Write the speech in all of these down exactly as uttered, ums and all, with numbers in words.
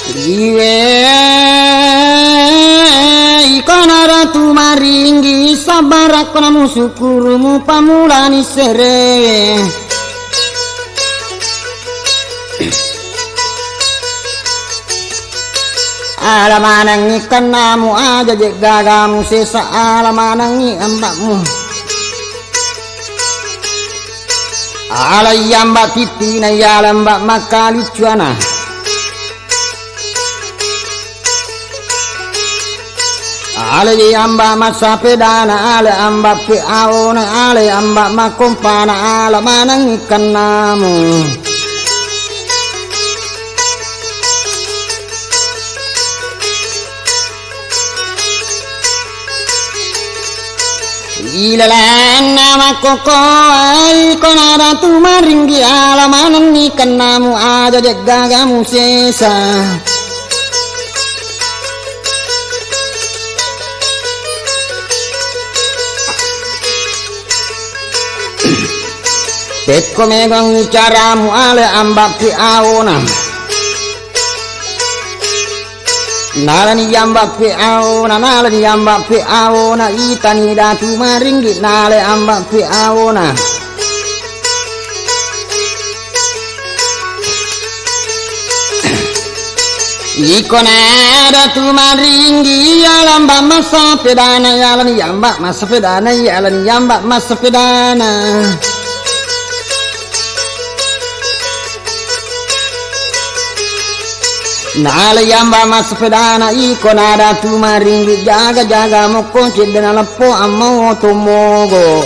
Iwe, iko na Datu Maringgi, sabbarakko namusukkuru mupammulani serewe. Ala manengngi kennamu aja je gaga musesa, ala manengngi embakmu. Ala iyamba pittina, iyala amba makkaliccuana. Ale amba massapedana, ale amba peaona, ale amba makompana, ala maneng kennamu. Ilalanna makkokkoe, iko na Datu Maringgi, ala manenni kennamu aja je gaga musesa. Pekko megangngi caramu ale amba peaona. Nalani amba peaona, nalani amba peaona, itani Datu Maringgi nale amba peaona. Iko na Datu Maringgi, iyala amba massapedana, iyalani amba massapedana, iyalani amba massapedana. Nalai amba massapedana, iko na Datu Maringgi, jaga-jaga mokko cedde naleppo ammau tommogo.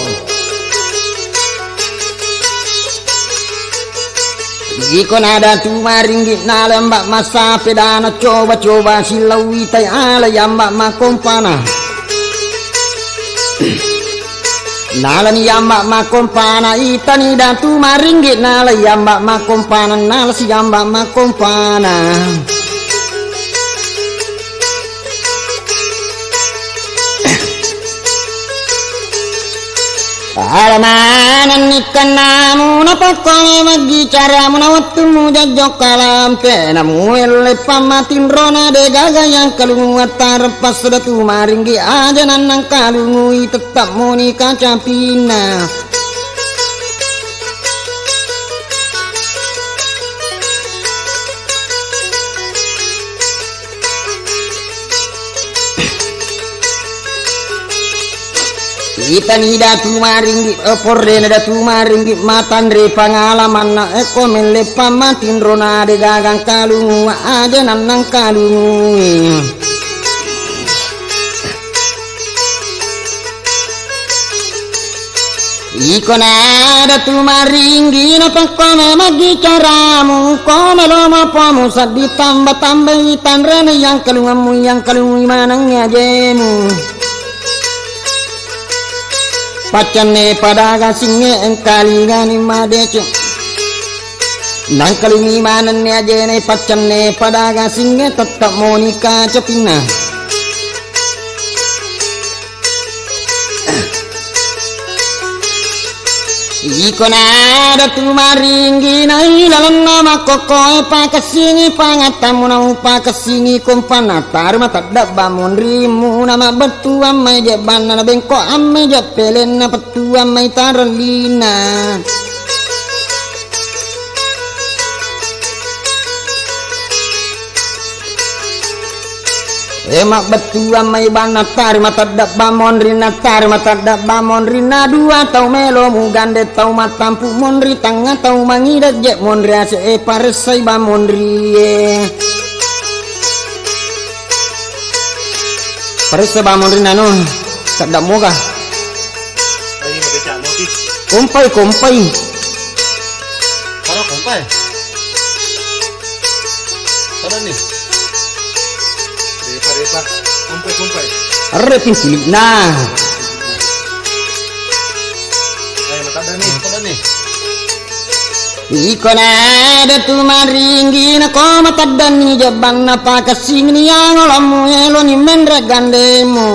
Iko na Datu Maringgi, nalai amba massapedana, coba-coba silauwi tai alai amba makompana. Nalani amba makompana, itani Datu Maringgi, nalai amba makompana, nalasi amba makompana. Ala manenni kennamu, napakkone maggi caramu, na wettummu jajjo kalampe, namuelle pammatinrona, de gaga yang kalungu attareppa Datu Maringgi, aja nannang kalungui. Tammoni kacapinna. Itani Datu Maringgi, eh, porrena Datu Maringgi, matanre pangalamanna, eh, ko melle pammatinrona de gagang kalungu, aja nannang kalungu. Iko na Datu Maringgi, napakkone maggi caramu, ko melo mapomu seddi tamba-tambai tanrena yang kalungammu, yang kalungi maneng ajemu. Paccanne padaga singe engkalingani madeceng. Nangkalungi manenni ajene paccanne padaga singe tette moni kacapinna. Iko na Datu Maringgi nai lalenna makkokkoe pakessingi pangattammu na upakessingi kompanna tarima tadde ba monrimmu na mabbettuang mai jebbanna na bengko amme jeppelenna pettuang mai tarellina. E mabbettuang mai banna tari matedde ba monrinna, tari matedde ba monrinna, dua tau melo mugande tau mattampu monri, tangnga tau mangide je monri ase e paressai ba monri e. Paressa ba monrinna no, tedde moga. Kompai, kompai. Para kompai. Pada nih. Depa, depa. Kompai, kompai. Arre pin kulit nah. Ayo, makan dah nih. Makan dah nih. Iko na Datu Maringgi na ko mateddenni jebbanna pakessingni yang olammu eloni menre gandemu.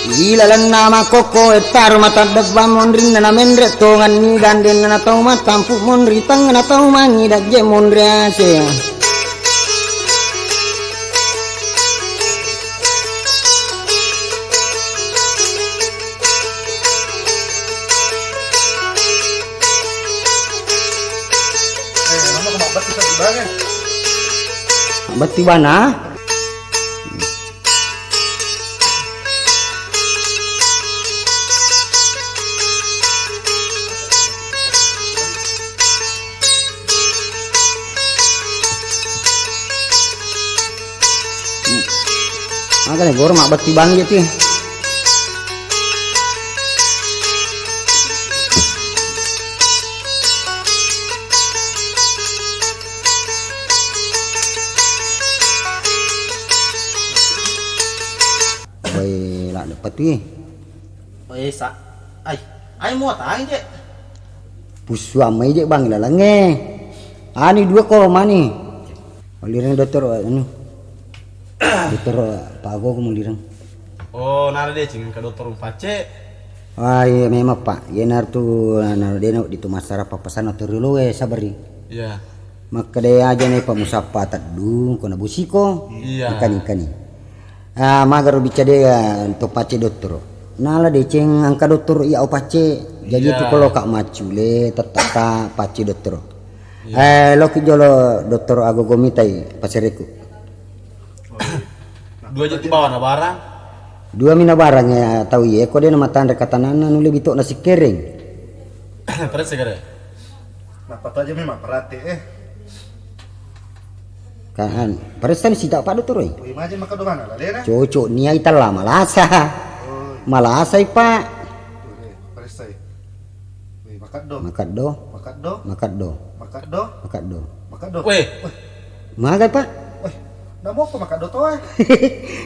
Ilalenna makkokko ettaro mataddebbang monrinna namenre tonganni gandenna na tau mattampu monri tangngana tau mangi dajje monri ase. Batti bana. Makanya gor mabbatti bang gitu. Woi, ladde patui. Woi, sa-, ai, ai muatangi je. Pussuang mai je bang lalengnge. Ani dua ko mani. Lireng dokter anu. Dokter pago ko lireng. Oh, nara deceng ke dokter pace. Ah, iya memang, Pak. Iyanaritu, na, na, dena di tu massara pappasanna torilo e sabari. Iya. Makkeda aja ne pa musappa teddu ko na busiko. Iya. Engkani, engkani. Ah, magaro bicca de, ah, to pace dottoro. Nala deceng engka dottoro iya o pace. Jadi iya. Tu koloka maccule tettaka pace dottoro. Iya. Eh, loki jolo dottoro agogo mitai pasereku. Dua je tu bawana barang. Dua mina barang ya tau iye, ko de na matanre katananna nulle bito na sikkereng. Terus segera. Nappa to aja memang perhati eh. Kan, paressani sita Pak Dokter, oi. Woi, maje maka domana la dena. Cocok nia itella malasa. Oh. Malasai, Pak. Woi, paressai. Woi, makaddo. Makaddo. Makaddo. Makaddo. Makaddo. Makaddo. Makaddo. Weh. Weh. Magai, Pak? Weh, namo ko makaddo to, eh?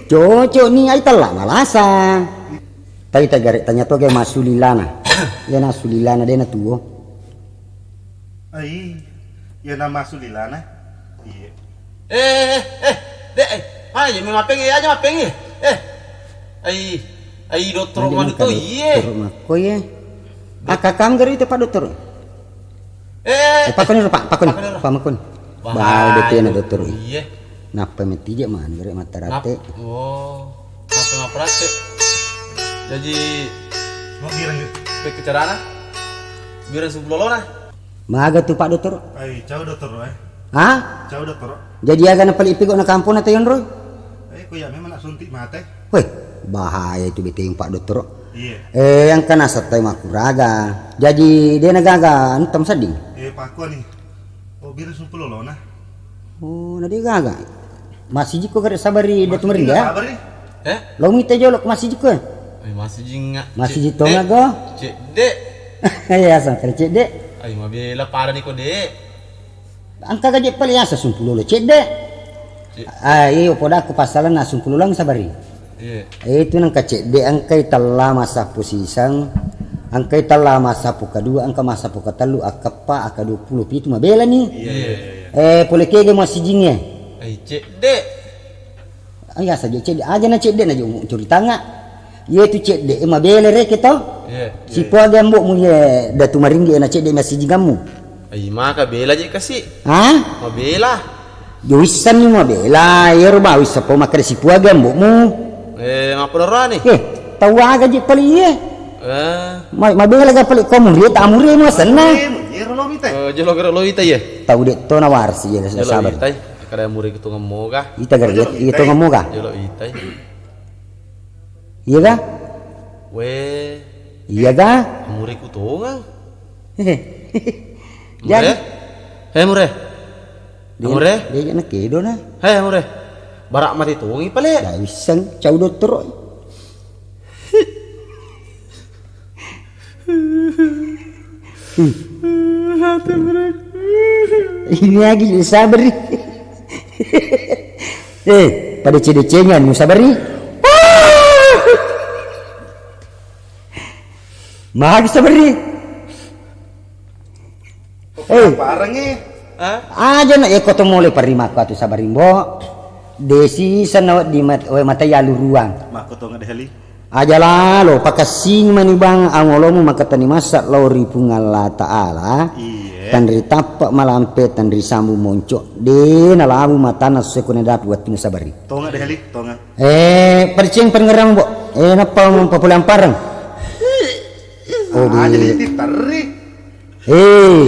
Cocok nia itella malasa. Tapi tegare tanya to ge masulilana. Iya na sulilana dena tuo. Ai, iya na masulilana. Iya. Eh, eh, eh, dek, eh, aja mi mapengi, aja mapengi. Eh, ai, ai dokter manu to iye. Dokter makko iye. Akakam gari te Pak Dokter. Eh, eh, pakoni ro, Pak, pakoni. Pakoni ro. Pak makoni. Bahaya betena dokter. Iye. Nappa metije mani gare matarate. Oh. Nappa maparate. Jaji, mau bireng ke carana? Bireng sepuluh lona. Maga tu Pak Dokter? Ai, ciao Dokter, eh. Hah? Ciao Dokter. Jadi aga na pali pigok na kampung na tayonro? Eh, ko iya memang nak suntik mate. Weh, bahaya itu beteng Pak Dokter. Iya. Eh, yang kena setai makuraga. Jadi dia na gaga anu tam seding. Eh, pakua nih. Oh, bireng sepuluh lona. Oh, na de gaga. Masijikko gare sabari Datu Merinda. Sabari. Eh? Lo mita jolo masijikko. Eh, masijinga. Masijik tonga go. Cedde. Iya, sangkare cedde. Ai mabela pada ni ko de. Engka gaje pale asa sumpulolo cedde. Ah, iyo poda aku pasalan na sumpulolo sabari. Iya. Eh, itu nengka cedde engkai tella massappu siseng, engkai tella massappu kedua, engka massappu ketellu, akkeppa, akka dua puluh pitu mabela ni. Iya, iya, iya. Eh, pole kege massijingnge. Ai cedde. Ai asa je cedde aja na cedde na je umuk curitangnga. Iye tu cedde e mabela reke to. Iya, iya. Sipoa gambokmu ye Datu Maringgi na cedde massijingammu. Ai maka bela je kasi. Hah? Mabela. Jo wissenni mabela, iyaro bawang wisseppo makkeda sipuaga ambo'mu. Eh, mappaderrani? Eh, tau aga je pale iye? Eh. Ma-, mabela ga pale ko muri, ta muri mu senna. Eh, iyaro lo mita. Eh, jolo gero lo mita iye. Tau de to na warsi iye, jolo sabar. Mita. Kada muri ku tongeng moga. Ita gero, jolo ita mita. Tongeng moga. Jolo mita. Iya ga? Weh. Iya ga? Muri ku tongang. Jadi. Mure? Hei, Mure. Dia, Mure? Dia nak kedo na. Hei, Mure. Barak mati tongi pale. Dah iseng cau dottoro. Ini lagi sabar. Eh, pada cede-cengan, sabar. Magi sabari. Eh. Parengngi. Hah? Aja na eko to mole parimakku atu sabari, Mbo. Desi sana di mat-, we mata yalu ruang. Makko to ngade heli. Aja lalo, pakessing mani bang angolomu makatani massa lao ri Puang Allah Ta'ala. Iya. Tanri tappa malampe, tanri sambu monco. De nalabu matana sesuai ko nadapi wattunna sabari. Tonga deh, Ali, tonga. Eh, padecengi parengngerang, Bo. Eh, nappa papoleampareng. Oh, aja di- diterri. Eh.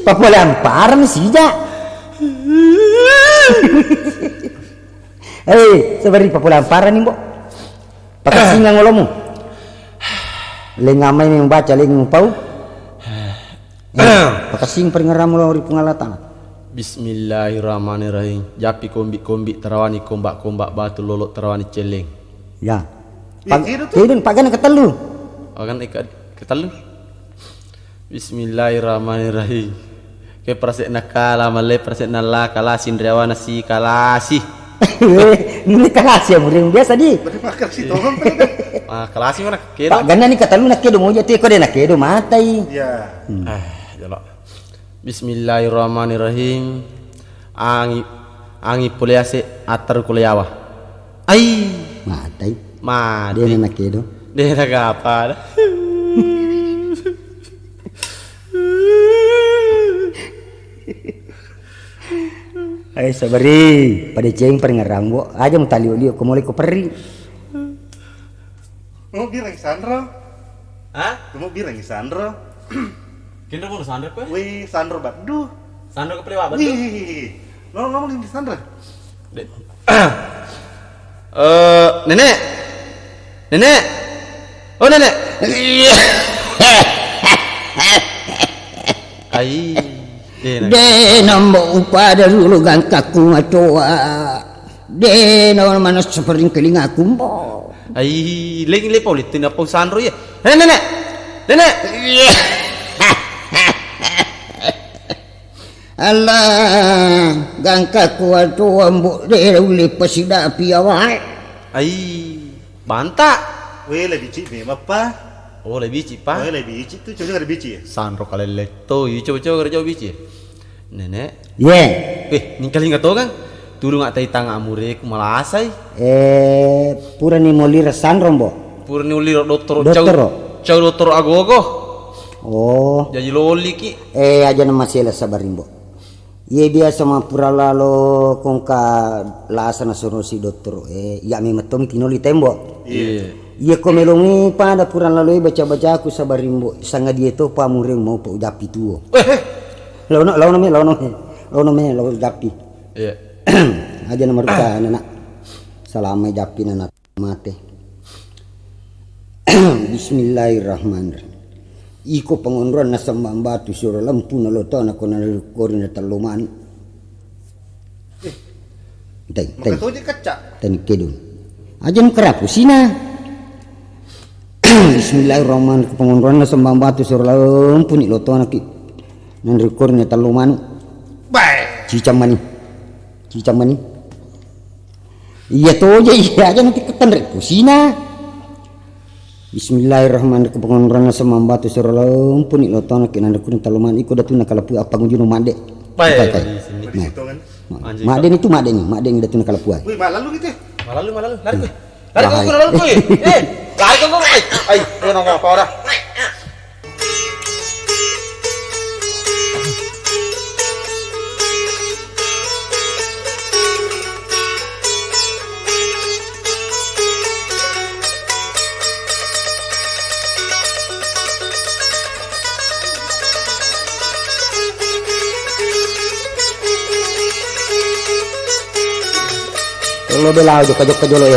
Papoleampareng sija. Eh, sabari papoleampareng ni, Bo. Pakessing angolomu. Leng amai membaca, leng pau. Eh, pakessing parengngerang lao ri Puang Allah Ta'ala. Bismillahirrahmanirrahim. Japi kombi-kombi, tarawani komba-komba, batu lolo tarawani celleng. Ya. Pag- Iya, itu tuh. Itu paganna ketellu. Paganna ke-, ketellu. Bismillahirrahmanirrahim. Ke perasek nakala, malle perasek nalla, kalasi ndriawana si kalasi. Ini kalasi ya, muring biasa di. Berarti makan si tolong tadi kan? Ah, kalasi mana? Kedo. Paganna ni ketellu nakedo, moja tu ko de nakedo matai. Iya. Hmm. Eh, jolo. Bismillahirrahmanirrahim. Angi, angi pole ase, attaru ko leawa. Ai. Matai. Mati. De na nakedo. De na gapa. Ai, sabari, padecengi parengngerang, Bo. Aja mutalio-lio ko mole ko perri. Mau bilang Sandro? Hah? Mau bilang Sandro? Kenro mau Sandro kue? Wih, Sandro Baddu. Sandro kepala Baddu? Wih, lo ngomong di Sandro. De-, eh, Nenek. Nenek. Oh, Nenek. Ai. De na. De nambo upada dulu gangkaku matoa. De na mana seperti kelingaku, Mbo. Ai, leng le pau litu na pau Sandro ya. Nenek, Nenek. Nenek. Allah, gangkaku atoa, Mbo, de ulle pasidapi awak. Ai, banta. Weh, lebih cik memang, Pa. Oh, lebih cik, Pa. Weh, lebih cik tu, coba lebih cik ya. Sandro kalelle to, iya coba-coba kerja bicik. Nenek. Ye. Weh, ningkalinga to, Kang. Tulung atai tang amureku malasai. Eh, purani molli ressanro, Mbo. Purani ulli ro dottoro. Dottoro. Cau, cau dottoro agogo. Oh. Jaji loliki. Eh, aja na masela sabari, Mbo. Iye biasa mappura lalo kongka lasa nasorosi dottoro. Eh, iya memang tommi tinoli tembo. Iya. Iya ko melongi pada pura lalo e baca-bacaku sabari, Mbo. Sangadie to pamureng mau pa ujapi tuo. Eh, eh. Laono, laono me, laono me. Laono me, lao jappi. Iya. Aja na marupa, Nana. Salama jappi, Nana. Mate. Bismillahirrahmanirrahim. Iko pangonroanna sembang batu suro lempu na lotona ko na kori na tello manu. Teng, teng. Makatoje kacca. Teng kedun. Aja nu kerapu sina. Bismillahirrahmanirrahim. Pangonroanna sembang batu suro lempu ni lotona ki. Nanri kori na tello manu. Bae. Cicang mani. Cicang mani. Iya toje, iya aja nanti ketenre pusina. Bismillahirrahmanirrahim. Pangonroanna sembang batu suro lempu ni lotona ki nanre kuni tello manu iko datuna kalapu apa ngujuno madde. Bae, kai, kai. Di sini. Nah. Madde ni tu, madde ni, madde ni datuna kalapu ai. Wih, malalu gitu. Malalu, malalu. Lari, kuy. Lari, kuy, bahaya. Lari, kuy. Eh, lari, kuy, kuy. Ai, ai, eh, nongol apa ora? Lo belau jokka-jokka jolo ya.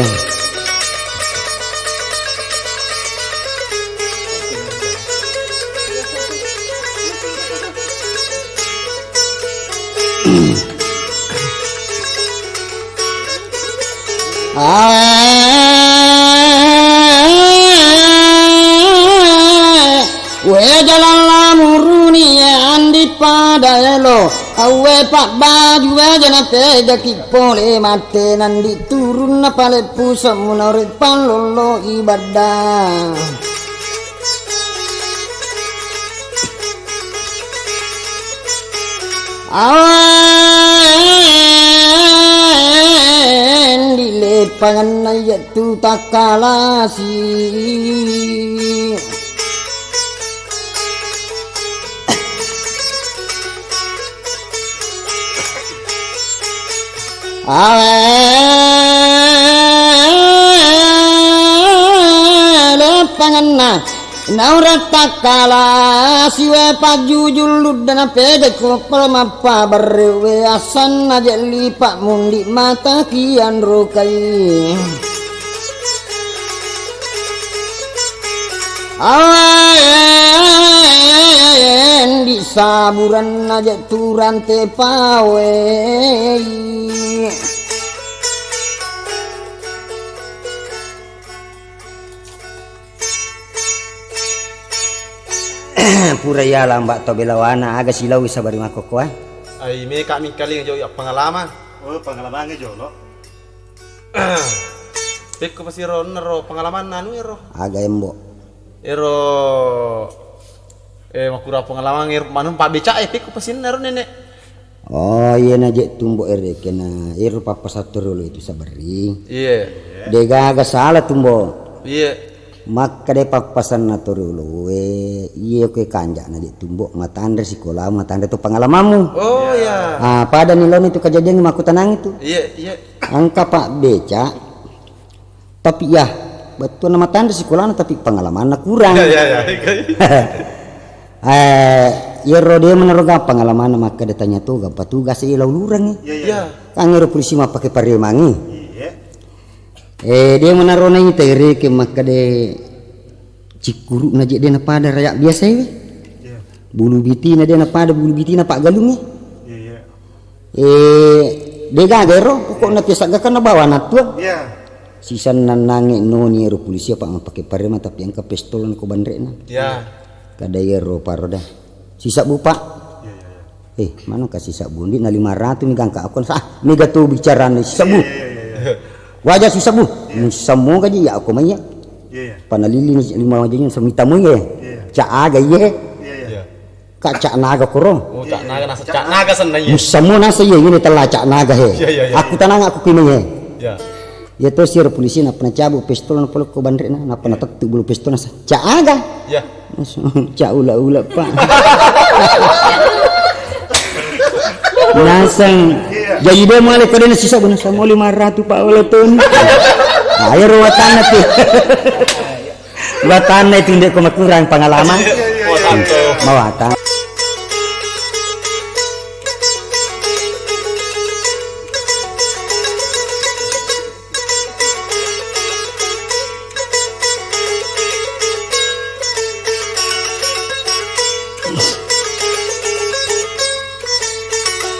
Ah, we jalan lamuruni andi pada elo, awe pak baju aja na pega ki pole mate nandi turun na pale pusok munore pallolo ibadda. Awe Dileppangenna yettu takkalasi. Awe leppangenna. Naura takkala siwe pajjujul ludda napegekko pala mappabarre we asanna jelli pak mundi mata kianrokai. Awe ndi saburanna je turante pawei. Pura iya lamba to belawana aga silau sabari makkokkoe. Ai meka mingkaling jauh ya pengalaman. Oh, pengalaman jolo. Pekko pasiro nero pengalaman anu ero. Aga embo. Ero eh makura pengalaman ero manung pak beca eh pekko pasinna ero nenek. Oh, iya na je tumbo ere kena ero pappasatto riolo itu sabari. Iya. Degaga salah tumbo. Iya. Makkeda pappasanna to rioloe, iya koe kanja'na je tumbo matanre sikola, matanre to pengalamanmu. Oh iya. Ah, pada ni launi tu kejadian makkutanang itu. Iya, iya. Engka pak beca. Tapi ya, bettuanna matanre sikolana tapi pengalamanna kurang. Iya, iya, iya. Eh, iyaro de menaroga pengalamanna makkeda tanya toga patugas iya laulureng. Iya, iya. Kan ero polisi mappake paremangi. Iya. Eh, de menarona ita reke makkeda cikkurukna je de napada raya biasa we. Iya. Bulu bitina de napada bulu bitina pak galungi. Iya, iya. Eh, degaga ero pokokna pisaggakanna bawana tuang. Iya. Sisanna nange noni ero polisi apa mappake parema tapi engka pistol ko bandrekna. Iya. Kada ero paroda. Sisabbu pak. Iya, iya, iya. Eh, mana kasih sabbu ndi na lima ratus mi gangka aku sah mega tu bicarana sisabbu. Iya, iya, iya, iya. Waja sisabbu. Iya. Musammo gaji ya aku manya. Iya, iya. Panalili lima wajanya semita mu ye. Iya. Ca aga ye. Iya, iya. Iya. Kak cak naga koro. Oh, cak naga nasa cak naga senna iya. Musammo nasa iya ini telah cak naga he. Iya, iya, iya. Aku tanang aku kimeng he. Iya. Iya to siro polisi napa nacabu pistol napa lokko bandrekna napa natettu bulu pistol nasa. Cak aga. Iya. Cak ula-ula pak. Naseng. Jadi dia mulai kode nasi sabu nasa mau lima ratus pak walaupun. Ayo ruwatanna tuh. Watanna itu ndek ko makurang pengalaman. Iya, iya, iya, iya. Mawatang.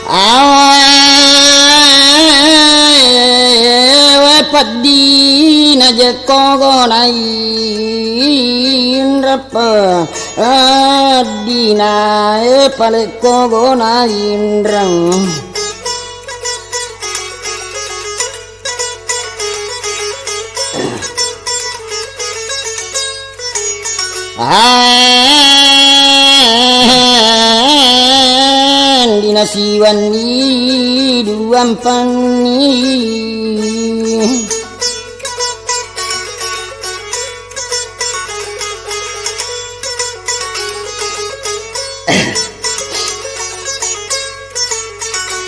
Awe peddina jekko gonai inreppe, peddina e palekko gonai inreng. Andina siwanni duampanni.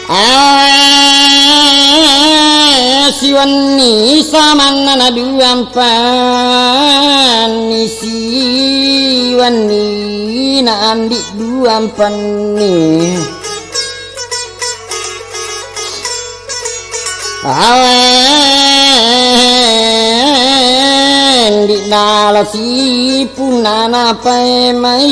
Ah, siwenni samanna na duampanni, siwenni na andi duampanni. Awe ndi nala sipunana pae mai.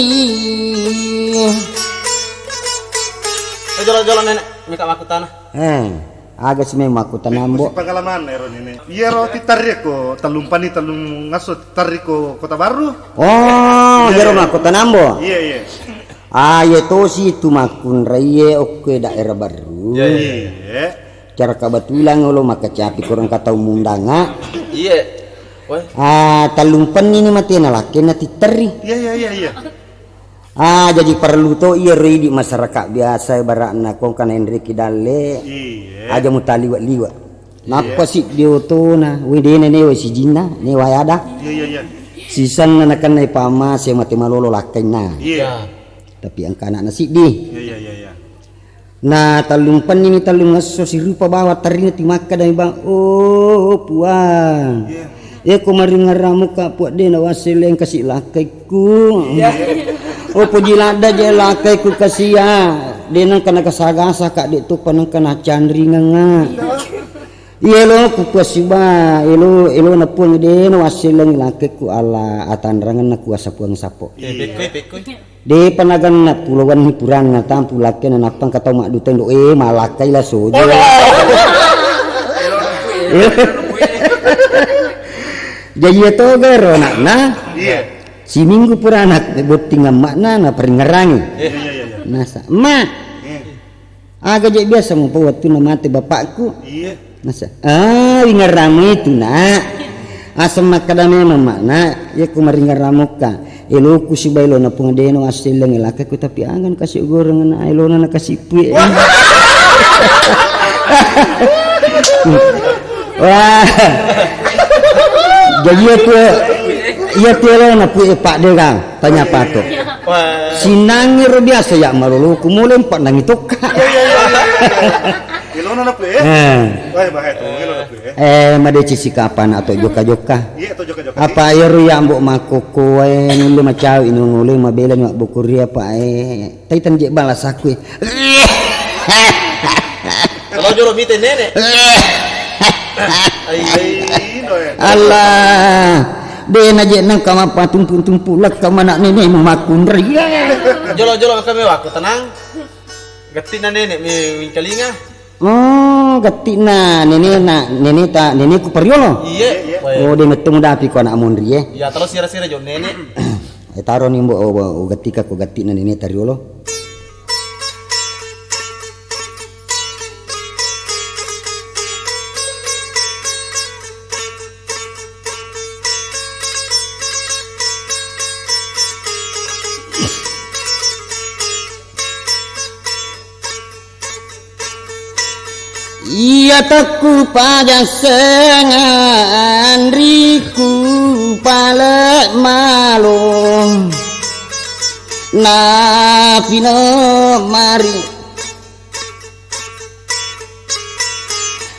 Eh, jolo-jolo nenek, mika makkutana. Eh, aga si memang makkutanambo. Pengalaman ero nenek. Iyaro titarri ko tellumpanni tellung ngasso titarri ko Kota Baru. Oh, iya, iyaro iya. Makkutanambo. Iya, iya. Ah, iya tosi tu makkunraiye okko daerah baru. Iya, iya. Iya. Cara kebetulan olo makacapi korang kata undanga. Iya. Weh. Ah, tellumpanni ni mate na lakke na titarri. Iya, iya, iya, iya. Ah, jadi perlu to iya ridi masyarakat biasa ibaratna kong kana enreki dalle. Iya. Aja mutaliwa-liwa. Nappa siddi otona, wé dé' nanéwa sijinna, néwa yada. Iya, iya, iya. Sisenna nakennai pammase mate malolo lakkainna. Iya. Tapi engka ana'na siddi. Iya, iya, iya, iya. Na tellumpenni ni tellungesso sirupa bawang tarrina timakkeda mi bang, "Oh, Puang. Iya. Iyako maringerramukka, Puang, dé' nawasselleng kasi lakkaikku. Iya. Oh, poji ladda je lakkaikku kasia. Dé' nengka nagasa-gasa ka, dé' topa nengka nacanringengnga." Iya lo, ku kuasiba, elo, elona Puang dé' nawasselleng lakkaikku, Allah atanrangenna kuasa Puang sappo. Iya, iya, iya. Pekkoi, pekkoi. Dé'pa nagenna pulo wenni puranna tampu lakkainna nappa engka tau madduteng do, eh, malakkai la sojo. Jaji iya toga ero ana'na. Iya. Siminggu purana botting emma'na naparingngerangi. Iya, iya, iya, iya. Nasa, "Mak, iya. Aga je' biasa mupa wettunna mate bapakku?" Iya. Nasa, "Ah, ringerramu itu, Nak. Aseng makkeda memang, Mak, Nak, iya ku maringerramukka. Eloku sibawa elona Puang dé' nawasselleng lakkaikku, tapi aga nakasi goreng na elona nakasi pui." Wah. Jadi iya tu, iya tu elona pui, Pak, dé' kan? Tanya apa tu? Wah. Sinangi ro biasa ya maloloku, mulai empat nangi tokka. Iya, iya, iya, iya. Ilona na pue. Eh. Wah, bahaya tu, ilona na pue. Eh, madeceng sikapana atau jokka-jokka. Iya, atau jokka-jokka. Apa ero ya mbok makkokkoe nulle macawi inung nulle mabela ni mabbokori apa, eh. Taitan je balas aku, eh. Kalau jolo mite nenek. Ai, ai, no, ya. Allah. Dé' na je' nengka mappatumpu-tumpu lekka mana' nenekmu makkunrai. Jolo-jolo kami waktu tenang. Gatti'na nenek mi wingkalinga. Oh, gatti'na nenena, neneta, neneku pariolo. Iye. Oh, dé' metto mudapi ko anak monri, eh. Iya, terus sira-sira jo nenek. Eh, taro ni mbok, oh, oh, gattika ko gatti'na neneta riolo. Iya tekku pajasseng anriku pale' malo. Napino mari.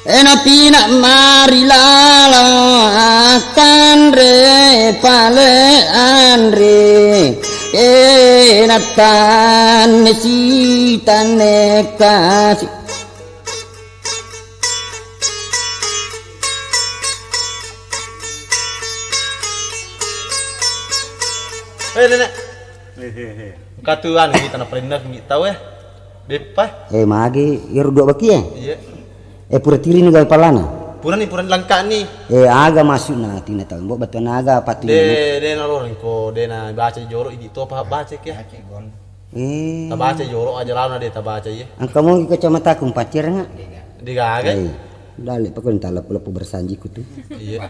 Eh, napina mari lalo tanre pale' anre. Eh, natanne si tanne kasi. Eh, nenek. Hehehe. Engka tu anu kita na parinna ngi tau, eh. Beppa. Eh, magi iyaro dua baki, eh? Iya. Eh, pura tirini gawe palana? Purani, purani langkani. Eh, aga maksudna tina tau? Mbok batuanna aga patu ini? De, de na loreng ko, de na baca jolo idi to pa baca ke. Eh. Tabaca jolo aja launa de tabaca, iya. Engka mo kacamataku mpacciranga. Digaga. Eh, dalle pokokna talepu-lepu bersanjiku tu. Iya.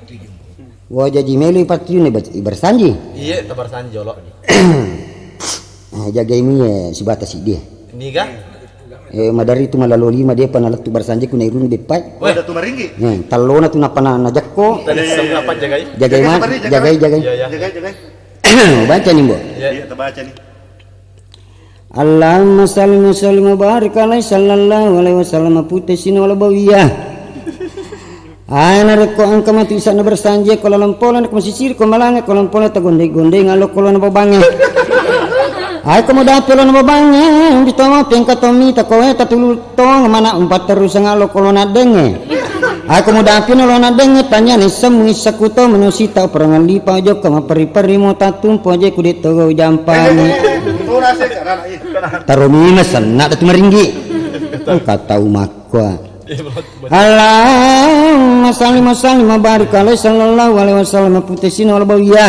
Wah, jaji melo ipatujunna iba-, ibersanji? Iya, tabersanji jolo. Eh, jagai mi, eh, sibata siddi. Niga? Eh, madari tu malalo lima, depa nalettu bersanji ku nairuni beppai. Weh. Ada tu maringgi. Eh, tellona tu nappa na-, najakko. Tadi sempet apa jagai? Jagai ma-, jagai, jagai. Iya, iya. Jagai, jagai. Baca ni, Mbok. Iya. Iya, tabaca ni. Allahumma salli wa sallim wa barik alaihi sallallahu alaihi wasallam, pute sino wala bawiyah. Ae narekko engka matu isa'na bersanji ko laleng pole, narekko masisiri ko malange ko laleng pole, tagondeng-gondeng allo ko lona babange. Ae ko mudapi lona babange, bitomo pengka tommi takowe tatulu tong mana umpatteruseng allo ko lona denge. Ae ko mudapi no lona denge, tanya nisseng muissa kuto menusita perangan lipa jokka maperi-peri mo tatumpo aje kude togo jampangi. Taro mina senna datu maringgi. Engka tau makkua. Allahumma salli wa sallim wa barik alaihi sallallahu alaihi wasallam, putesina wal bawiyah.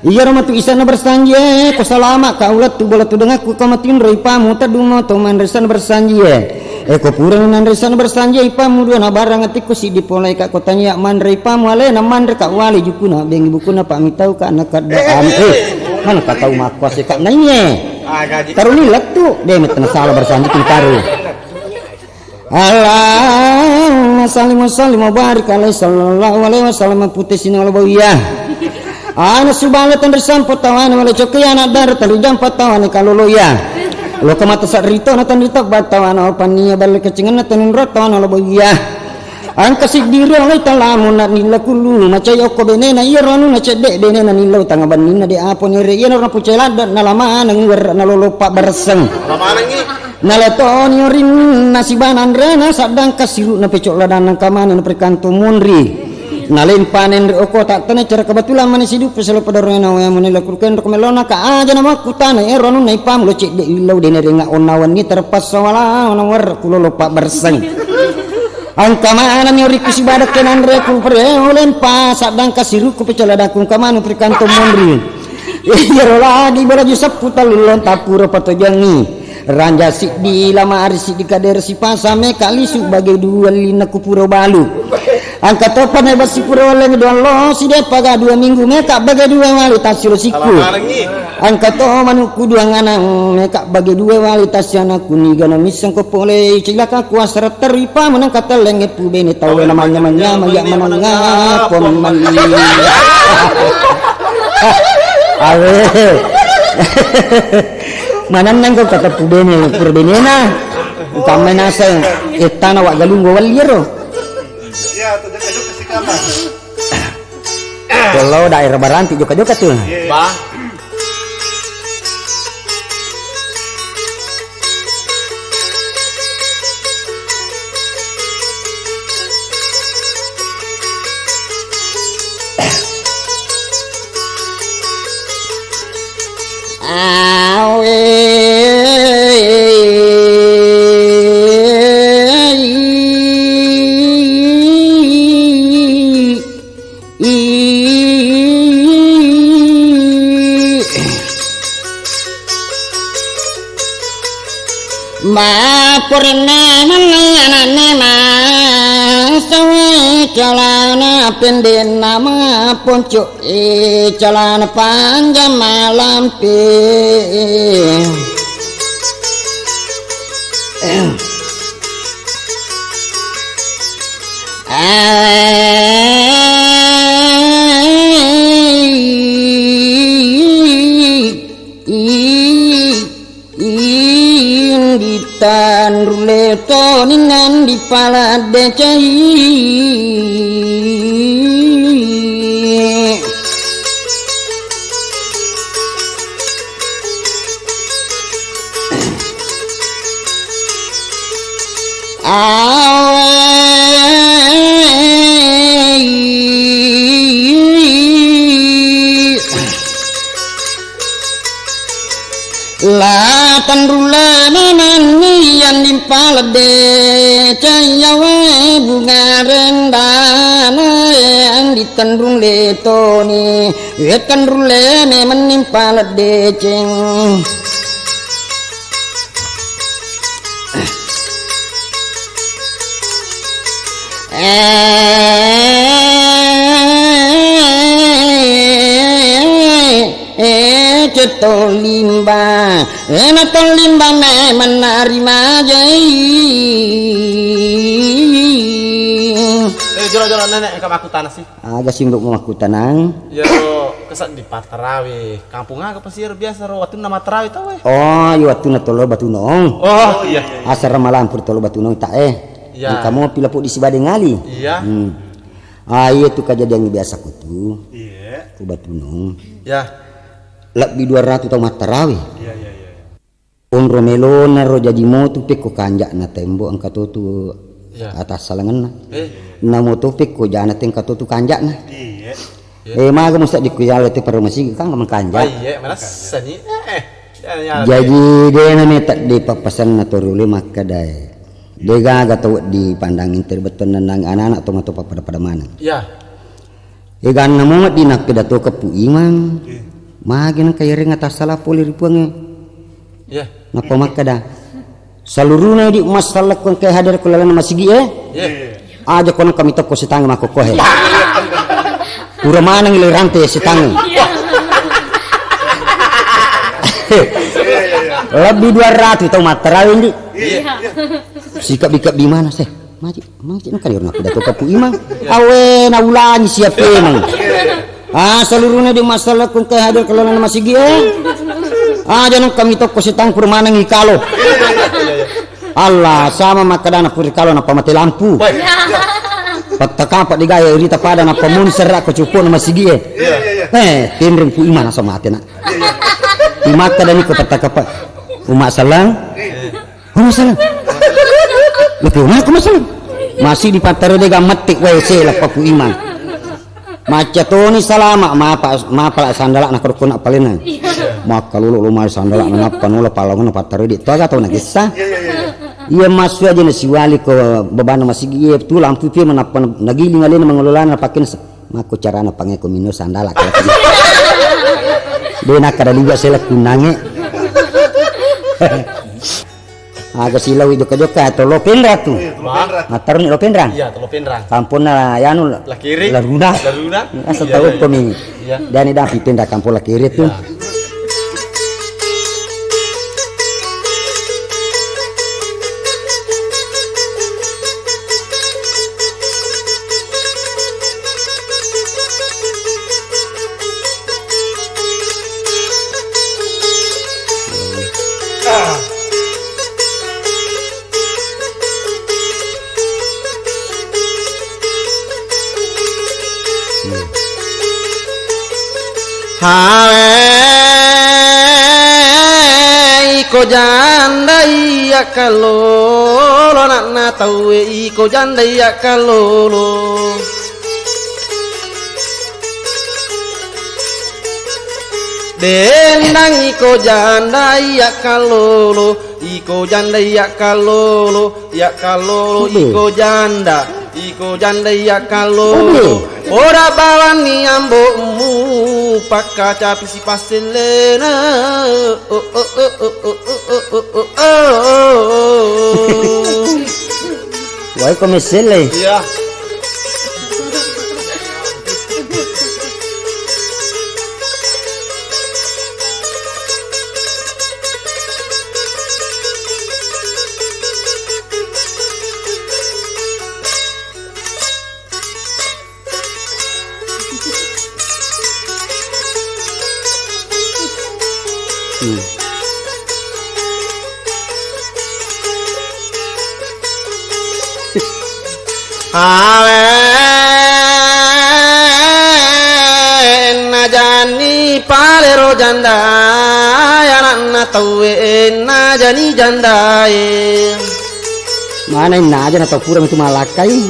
Iyaro matu isa'na bersanji, eh, ko salama ka ulettu bola tudengakku, ko matinro ipamu teddumo to manre isa'na bersanji, eh. Eh, ko purani nanre isa'na bersanji ipamu dua na barang atikku siddi polai ka ko tania manre ipamu alena manre ka wali jukuna bengi bukuna pa mitau ka na kadda am-, eh, mana ka tau makkuase ka naiye. Taruni lettu, de metna sala bersanji ku taru. Allahumma Sallim wa sallim wa barik alaihi sallallahu alaihi wasallam, pute sini wala bawiyah. Ana subale tenri sampo tawane wala coki ana dara tenri jampa tawane kaloloya. Loka mata sarito na tenri tabba tawana opannia balle kecingenna tenunro tawana wala bawiyah. Angka siddiri olai talamu na nilla kullu macai okko benena iya ronu na cedde benena nillau tanga banninna de apo nere iya na pucai ladda na lamaneng werra na lolo pabbarseng. Lamanengi. Naletoni orinna siba nanrena saddang kasiru na pecok ladang nangka mane na perkanto munri. Nalempa nenre oko tak tena cara kebetulan mane sidupe selo pedorena waya mane lakurken rok melona ka aja na makkutana ero anu naipamu lo cedde illau dene renga onna wenni terpaksa wala na werra kulolo pabbarseng. Angka manami orikku sibada kenanre ku pereo lempa saddang kasiru ku pecok ladang ku kamanu perkanto munri. Iyaro lagi bela ju seppu tellung lonta pura patojangngi. Ranja siddi lama ari siddi kadere sipasa meka lisu bage dua lina ku pura balu. Angka topa ne basi pura leng dua lo side paga dua minggu meka bage dua wali tasiro sikku. Angka to manukku dua nganang meka bage dua wali tasiana kuniga na misseng ko pole cilaka kuasa teri pa menang katelleng epu bene tau namanya manya maya menengah pon mali. Awe. Manenneng ko kateppu bene pura benena. Utamai naseng ettana wa galung go walliro. Iya, tuh jaka-jaka si kamar. Kalau daerah Baranti joka-joka tuh. Ba. Awe. Ma porenna manna anakna ma sawai calana pendek nama ponco e calana panjang malampe. Indi tanru letoni nandi pala decai. Awe. La tanrullana nanni yandi paledde cayyawe bunga rendana andi tanrulle toni. Wettanrulle memenning paledde ceng. Eh, eh, cetto limba, eh, na to limba me menari majai. Eh, jolo, jolo, nenek, engka makkutana sih. Aga simbo makkutanang. Iyaro keseddi pattarawe. Kampung aga pasi iyaro biasa ro wattunna mattarawe tau e? Oh, iya wattunna tolo Batunong. Oh, iya. Asara malampur tolo Batunong ta e. Iya. Engka mopi lapuk di Sibadeng Ali. Iya. Hmm. Ah, iya tu kajadian biasa ku tu. Iya. Ku Batunong. Iya. Lebbi dua ratu tau mattarawe. Iya, iya, iya. Onro melona ro jaji motu pekko kanja'na tembo engka totu. Iya. Atassalangenna. Eh. Namo to pekko jana te engka totu kanja'na. Iya. Eh, maga musa dikku jala te paro masigi kan mengkanja. Ah, iya, manassa ni. Eh, eh. Ya, ya, ya. Jaji de na meta de pappasanna to rule makkadae. De gaga tau di pandang interi bettuanna nang anak-anak to mato pada-pada maneng. Iya. Eganna mongeq di nakkeda to keppu imang. Iya. Magi nengka yareng atassala pole ri puangnge. Iya. Nappa makkeda, saluruna di massallekko engka hadir ko laleng masigi e. Iya. Aja ko nengka mitokko setangnge makkokkohe. Pura maneng le rante setangnge. Iya. Lebbi dua ratu tau mattarawe ndi. Iya. Sikebbi-kebbi mana se? Maji. Mungkin kan irna pidato Pu Imang. Awe, naulangi siap memang. Ah, seluruhnya di masalah kung ke hadir ke lana masigi, eh. Ah, jangan kami toko setang permanang ikalo. Allah, sama makadana puri kalo napa mati lampu. Patta kapa digaya irita pada napa munser ko cupu na masigi, eh. Eh, tinring Pu Imang sama ate nak. Imakka dani ko patta kapa. Uma salang. Uma salang. Lepi uma ko masalang. Masih di pattaro de gammetti wae se lappa Pu Imang. Macca toni salama mapa mapa sandala na ko na palena. Makka lulu lumai sandala na nappa nola palongono pattaro de to aga tau na gessa. Iya massu aja na siwali ko babana masigi iya tu lampu pi manappa nagiling alena mangelolana pakken. Makko carana pangeko minno sandala. De nakkada liga sela kunnange. Aga silawi jokka-jokka atau lo penra tu. Iya, lo penra. Mataruni lo penra. Iya, lo penra. Kamponna yanu Lakiri. Laruna. Laruna. Asa iya, tau iya, komi. Iya. Dani dapi penra kampung Lakiri tu. Iya. Hawe iko janda iya kalolo, anakna tauwe iko janda iya kalolo. Dendang iko janda iya kalolo, iko janda iya kalolo, iya kalolo. Oke. Iko janda, iko janda iya kalolo. Oke. Ora bawanni ambo'mu pakkacapi si passellena. Oh, oh, oh, oh, oh, oh, oh, oh, oh, oh. Wai ko messelle. Iya. Hmm. Awe najani palero janda, anakna tauwe najani jandae. Mana innaja na tau pura mitu malakkai.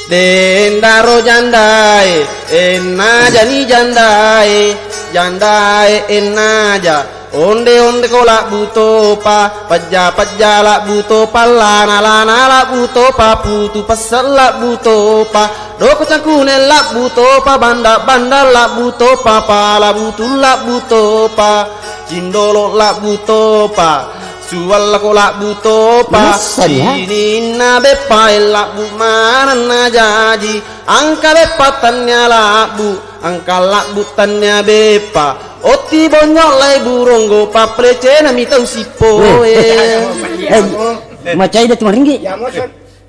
Dendaro jandae, ennajani jandae, jandae ennaja. Onde-onde ko labbu topa, pejja-pejja labbu topa, lana-lana labbu topa, putu pesse labbu topa, doko cangkune labbu topa, banda-banda labbu topa, pala butu labbu topa, cindolo labbu topa. Suwallako labbu topa, Manessani, ha? Sininna beppae labbu manenna jaji, angka beppa tannia labbu, angka labbu tannia beppa, otti bonyo lai buronggo, pappelecena mi tau sippoe. Eh, eh, macai de tu maringgi.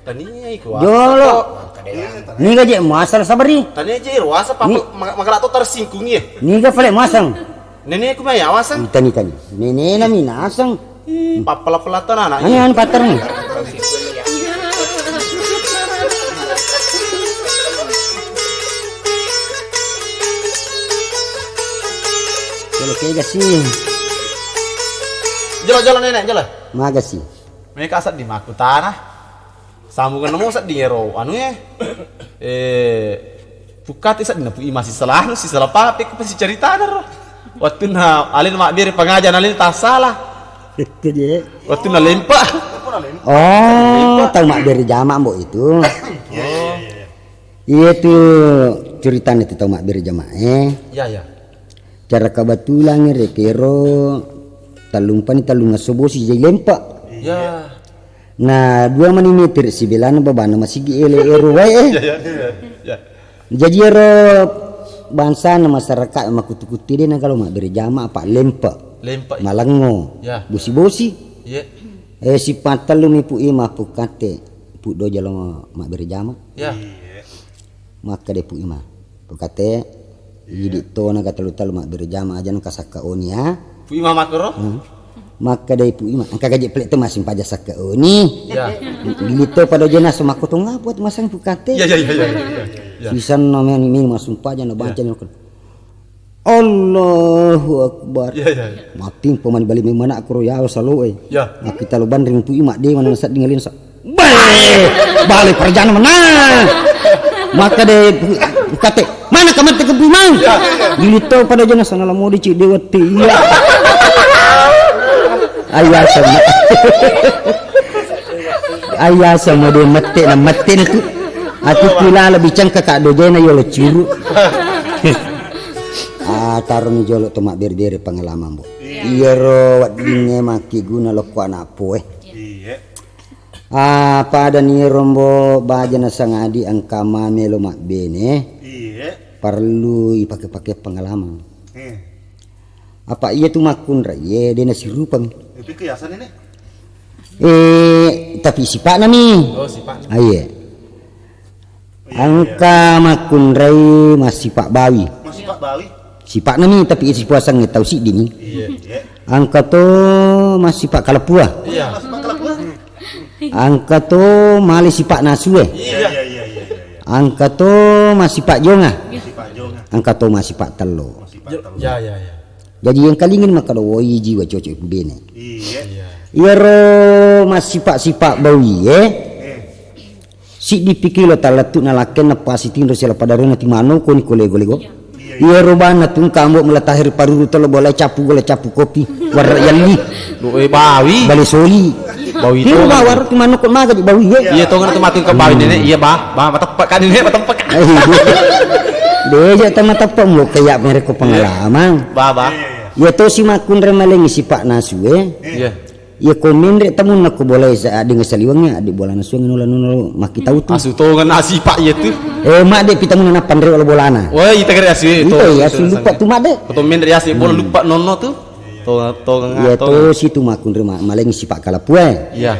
Tania iku. Jolo. Niga je muasal sabari. Tania je ruasa papa. Ni- ma-, magala to tersingkung ya. Niga pale muasal. Neneku mai awasang. Tani tani. Nenena mi nasang. Ih, pappala-pala to anak. Ani anu pattern. Jolo kega sih. Jolo, jolo nenek, jolo. Maga sih. Meka seddi makkutana. Sambungenna mo sedding ero anu e. Eh, pukkati sedding na Pu Imang sisala anu, sisala pape, ko pasti ceritana ro. Wettunna alena mabbere pengajian alena tassala. Itu je. Wettunna lempa. Oh, tau mabbere jama, Mbok, itu. Iya, iya, iya. Iya tu ceritana tu tau mabbere jama, eh. Iya, iya. Cara kebetulan rekero tellumpani tellungesso bosi jadi lempa. Iya. Nah, dua mani meter sibelana babana masigi ele ero wae, eh. Iya, iya, iya, iya. Jadi ero bangsana masyarakat makutu-kutu de na kalau mabbere jama apa lempa. Lempa, iya. Malengo. Iya. Bosi-bosi. Iya. Eh, sipattellu mi Pu Ima, Pu Kate, Pu Doja lo mabbere jama. Ya. Iya. Makkeda Pu Ima, Pu Kate, iya, idi tona ga tellu-tellu mabbere jama, aja engka sakka oni ya. Pu Ima makkoro? Hmm. Makkeda Pu Ima, engka gaji pele tu masing paja sakka oni. Ya. Idi to pada jena semakko tonga buat masang Pu Kate. Ya, ya, ya, ya, ya, ya. Ya. Sisan namanya ini masing paja na baca, ya, ni. Allahu Akbar. Iya, iya, iya. Matimpa mani bali memang nak kuro yawa saloe. Iya. Makkita lo banring Pu Ima de mana sedding alin sa. Bale, bale perjana mana? Makkeda Pu Kate, mana kamar te kebu mang? Iya, iya. Dilito pada jana sana lamo di cik dewa te. Iya. Ayah sama. Ayah sama de mette na mette na tu. Aku pila lebih cengka Kak Dojena yo le curu. Ah, taroni jolo to mabbere-bere pengalaman, Bu. Iya. Iyaro weddingnge makkiguna lokko anak poe. Iya. Ah, pada niro mbo baja na sangadi engka mamelo mabbene. Iya. Perlu ipake-pake pengalaman. Iya. Apa iya tu makkunrai, iya, de nasirupang. Itu kiasan ini? Eh, tapi sipakna mi. Oh, sipakna. Ah, iya. Iya, iya. Engka makkunrai massipak bawi. Massipak bawi? Sipakna mi, tapi sipuasangnge tau siddi ni. Iya. Iya. Engka to massipak kalapua. Iya. Massipak kalapua? Engka to male sipak nasue. Iya, iya, iya, iya, iya. Engka to massipak jonga. Massipak jonga. Engka to massipak tello. Massipak tello. Ya, ya, ya. Jaji engkalingin makkeda woi jiwa cocok bene. Iya. Iya. Iyaro massipak-sipak bawie. Eh. Siddi pikilo tallettu na lakkenna pasi tinro sila padarena timano koni ko lego-lego. Iya. Iyaro bana tungka ambo mula tahir paruru tolo bola capu gola capu kopi. Warra yalli. Lo, eh, bawi. Bale soli. Bawi. Tiro tongeng. Ba warra timano ko maga di bawi, eh. Iya, tongeng tu matu ke bawi nenek. Iya, ba. Ba, mateppa kan nenek, mateppa kan. Eh, iya. Deja tama teppa mulu kayak mereka pengalaman. Ba, ba. Iya tosi makkunrai malengngi sipak nasu, eh. Iya. Iya, ko menre tamunna ko bola sa-, adding saliwengnge, addi bolana suang nola nola makkitau tu. Asu tongenna sipak iya tu. Eh, madde pi tamunna nappanre wala bolana. Wah, ita kare asu itu. Ita iya, asu lupa tu madde. Ko to menre asu bola lupa nonno tu. To, to, iya, to. Tosi tu makkunrai ma-, malengngi sipak kalapua, eh. Iya.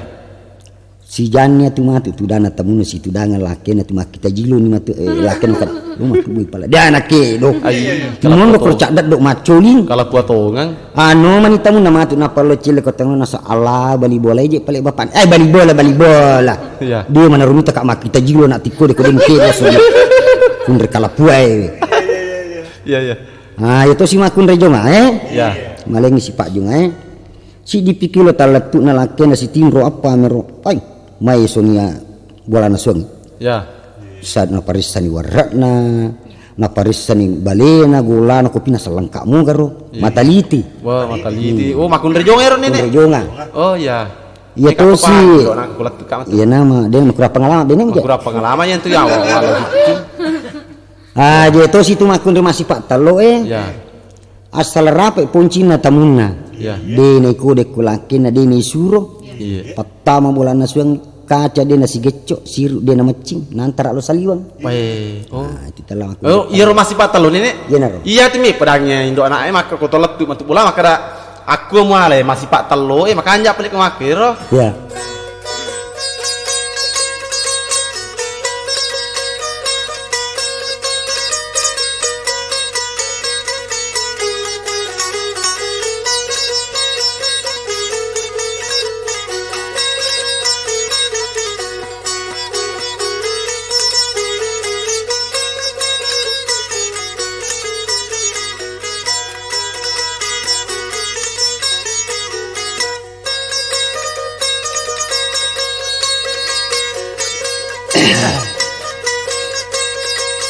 Sijanni atu matu tudana tamunna situdangan lakena tu makkita jiloni matu, eh, lakena kan. Lu matu bui pala. Dia anake do. Ai, kalapua to. Mondo ko caddak do macoling. Kalapua tongeng. Anu mani tamunna matu napallo cile ko tengah nasa Allah bali bola je pale bapak. Eh, bali bola, bali bola. Iya. Dia mana rumita kak makkita jilo nak tiko de ko dengke raso. Kunre kalapua, eh. Iya, iya. Ah, iya tosi makkunrai jonga, eh. Iya. Malengngi sipak jonga, eh. Siddi pikilo tallettu'na lakkena sitinro appa mero. Ai, mai songi ya bolana suang. Ya. Sa-, naparissani warra'na, naparissani balena, golana, kopina sellengka' moga ro. Iya. Mataliti. Wah, mataliti. Hmm. Oh, makkunrai jonga ero, Nenek? Kunrai jonga. Oh, iya. Iya tosi. Iya nama, de makkurang pengalaman, bene. Makkurang pengalaman yang tu ya, awal-awal. Ah, je tosi tu makkunrai massipa' tello, eh. Ya. Asal rape poncinna tamunna. Iya. De naiko dekko lakkenna, de naisuro. Iya. Pattama bolana suang kaca de nasigecco, siru de namaccing, nantara lo saliweng. Weh, oh. Nah, itu telah aku. Oh, iya ro massipa' tello, Nenek? Iya naro. Iya timi pedangnge indo anaknya maka koto lettu matu bola maka da aku muale massipa' tello, eh, makanja' pale ko makkero. Iya.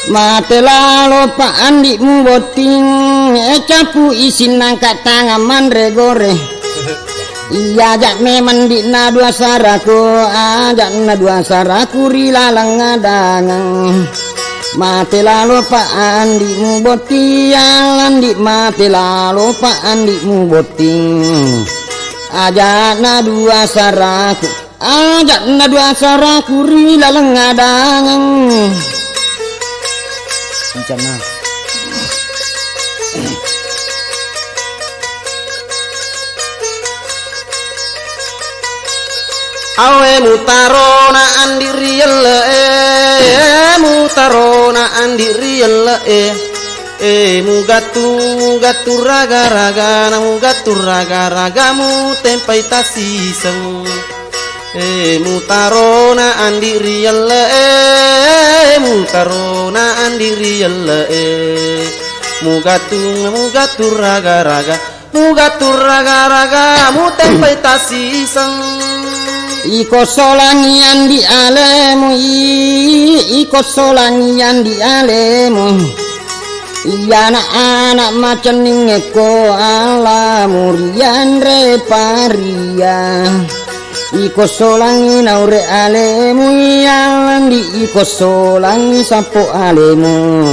Mate lalo pa' andi'mu botting, eh, capu isinna angka' tangang manre gore. Iya ja' memang di'na dua saraku, aja'na dua saraku ri laleng adangeng. Mate lalo pa' andi'mu botting, andi' mate lalo pa' andi'mu botting. Aja'na dua saraku, aja'na dua saraku ri laleng adangeng. Rencana. Awe mutarona andi ri elle'e, mutarona andi ri elle'e. E mugattu, mugattu raga-raga, na mugattu raga-raga, mutempai tasiseng. E mutarona andi ri elle'e, mutarona andi ri elle'e. Mugattu, mugattu raga-raga, mugattu raga-raga, mutempai tasiseng. Iko solangi andi alemu, i-, iko solangi andi alemu. Iya anak-anak macenning eko ala murianre paria. Iko solangi naure alemu, iya landi iko solangi sapo alemu.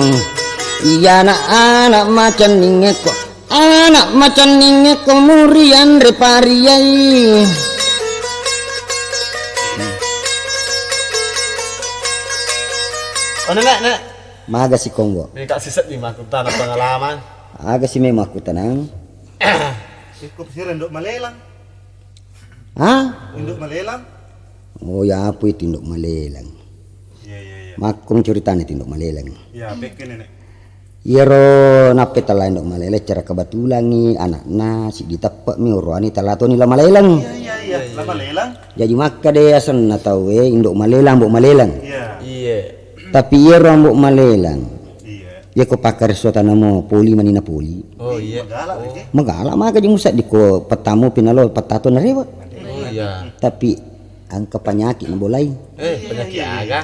Iya anak-anak macenning eko Anak macenning ko muri anre pariai. Oh, Nenek, Nenek. Maga si konggo. Ini Kak Siset nih, makkutana pengalaman. Aga si memang makkutanang. Ikut sirendok malelang. Hah? Induk malelang? Oh, ya apa itu induk malelang? Iya, iya, iya. Makkum ceritanya itu induk malelang. Ya, bekke, Nenek. Iyaro nappe tala induk malelang, cara kebetulangi anakna siddi teppe mi oroane tala toni la malelang. Iya, iya, iya. La malelang. Jadi makka de asenna tauwe induk malelang, mbok malelang. Iya. Iya. Tapi iyaro mbok malelang. Iya. Iya ko pakkaresso tanamo poli mani na poli. Oh, iya. Magala, oh. Magala maka je musa diko pettamu pinalo pettato narewa. Oh, iya. Tapi engka panyaki nabolai. Eh, panyaki aga?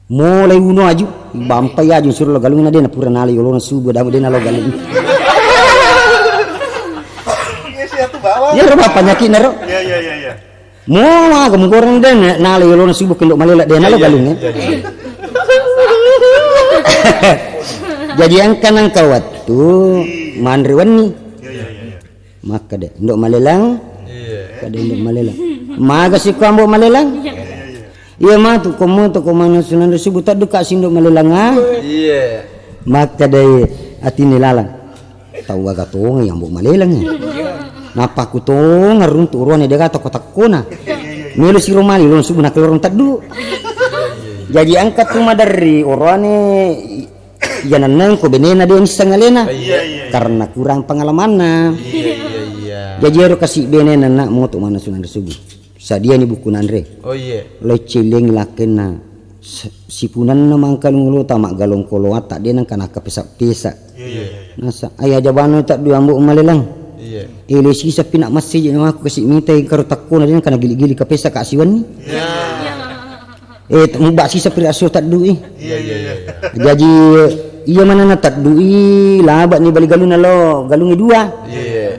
Mulai uno aju, bampai aju suro lo galung na de na pura nala yolona subuh damu de na lo galung. Iya, siap tuh, Bawa. Iya, ro panyaki naro. Iya, iya, iya, iya. Mo aga mugoreng de, nala yolona subuh kendok malela de nalo galung, eh. Jadi engka nangka wettu manre wenni. Iya, iya, iya, iya. Makkeda, "Ndok Malelang?" Iya. Kade Ndok Malelang. Maga siko Mbok Malelang? Iya, iya, iya. Iya matu, ko moto ko maneng sunanre subuh tadduka si Ndok Malelang, ah? Iya. Makkeda, atine lalang. Tau aga tonga ya Mbok Malelang ya. Nappa ku tonga runtu uruane dega toko-takona. Melo siro mali ulun subuh nakelorong teddu. Jadi engka tu maderri uruane iya nenneng ko benena de nisseng alena. Iya, iya, iya. Karena kurang pengalamanna. Iya, iya, iya. Jadi ero kasi benena nak moto mana sunan subuh. Sadiani buku nanre. Oh, iya. Lecce lengi lakkenna. Si-, sipunanna mangkalung ulota maggalong koloatta de nangka nakkapesa-pesa. Iya, iya, iya, iya. Nasa, "Ai ajabana tak dua Mbok Malelang." Iya. Ele sisa pina masseje namaku kasi mitai karo takkona de nangka nagili-gili kapesa ka siwenni. Iya. Eh, mubba sisa pira asso taddu'i. Iya, iya, iya, iya. Jaji iya manana taddu'i, laba ni bali galunna lo, galungnge dua. Iya.